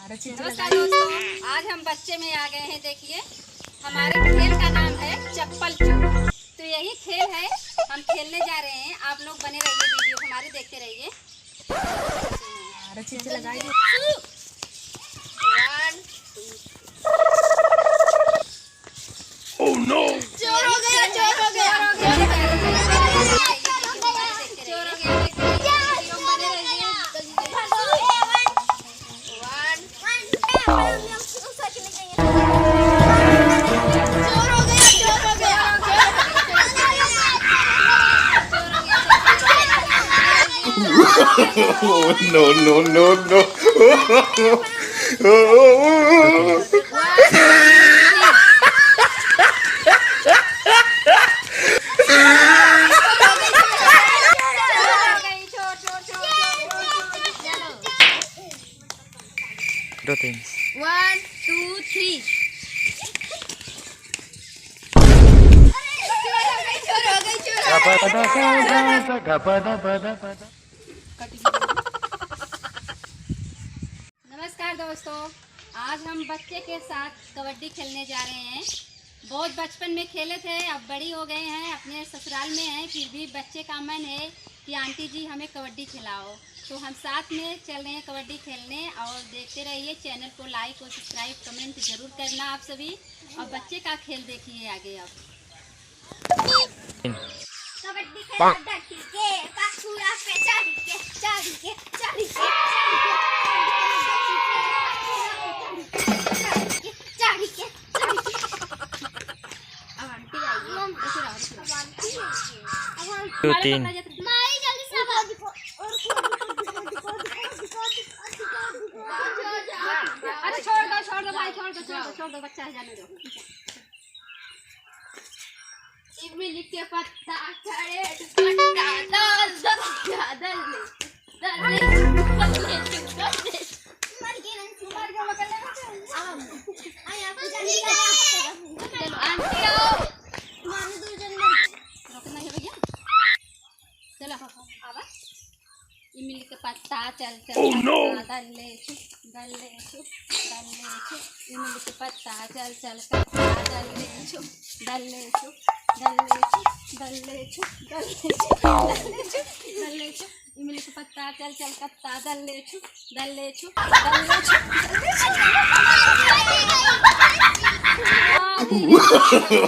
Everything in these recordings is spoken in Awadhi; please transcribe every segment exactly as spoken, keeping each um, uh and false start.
नमस्कार दोस्तों, आज हम बच्चे में आ गए हैं। देखिए, हमारे खेल का नाम है चप्पल चोर। तो यही खेल है, हम खेलने जा रहे हैं। आप लोग बने रहिए, वीडियो हमारे देखते रहिए। अरे, चीज लगाइए। One, two, three। Oh no! चोर हो गया, चोर हो गया। चोर हो गया। One। चोर हो गया, चोर हो गया। Oh, no, no, no, no। दो, तीन। One, two, three। नमस्कार दोस्तों, आज हम बच्चे के साथ कबड्डी खेलने जा रहे हैं। बहुत बचपन में खेले थे, अब बड़ी हो गए हैं, अपने ससुराल में हैं, फिर भी बच्चे का मन है कि आंटी जी हमें कबड्डी खिलाओ। तो हम साथ में चल रहे हैं कबड्डी खेलने, और देखते रहिए। Channel को like और subscribe, comment जरूर करना आप सभी, और बच्चे का खेल देखिए आगे। अब कबड्डी खेला, डंडी के, पाछुआ पे चढ़ के, चढ़ के, चढ़ के, चढ़ के, चढ़ के, चढ़ के। अब आंटी आई है। अब आंटी आई है। अब हम दो, तीन। माई, जल्दी से अब। अरे छोड़ दो, छोड़ दो भाई, छोड़ दो, छोड़ दो, छोड़ दो, बच्चा है, जाने दो। इमली के पत्ता चढ़े दुपट्टा, डाल दो चादर में, डाल ले, डाल ले, डाल ले। मर गया, मर गया, मर गया। चलो, आंटी आओ। मानो दो जन मर गए। रोकना है भैया। चलो, आवा। इमली के पत्ता चल चल, oh no, पत्ता, दल्ले छु, दल्ले छु, दल्ले छु। इमली के पत्ता चल चल, पत्ता, दल्ले छु, दल्ले छु, दल्ले छु, दल्ले छु, दल्ले छु, दल्ले छु, दल्ले छु। इमली के पत्ता चल चल, पत्ता, दल्ले छु, दल्ले छु, दल्ले छु, दल्ले छु।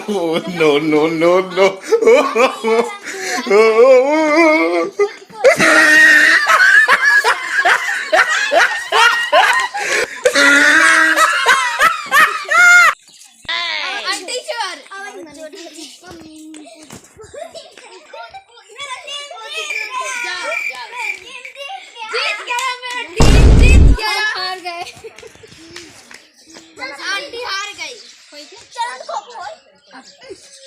Oh, no, no, no, no। आंटी चोर। जाओ, जाओ। जीत गया मेरा टीम, जीत गया। हार गए। आंटी हार गई। कोई क्या? चल, खो, खो। अब,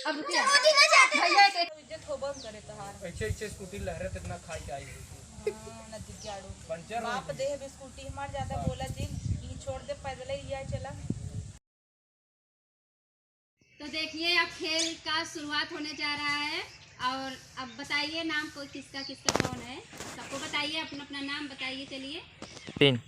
अब रुकिए। चलो, जीना चाहते हैं। भैया के इज्जत होबो न करे तोहार। ऐसे, ऐसे स्कूटी लहरे त इतना खाई के आई हुई। हाँ, नदी के आड़ू। पंचर हो बाप गई। देह भी स्कूटी हमार ज्यादा हाँ। बोला जिन, ई छोड़ दे, पैदल ही लिया चला। तो देखिए, अब खेल का शुरुआत होने जा रहा है। और अब बताइए नाम को, किसका किसका कौन है, सबको बताइए, अपना अपना नाम बताइए। चलिए। तीन।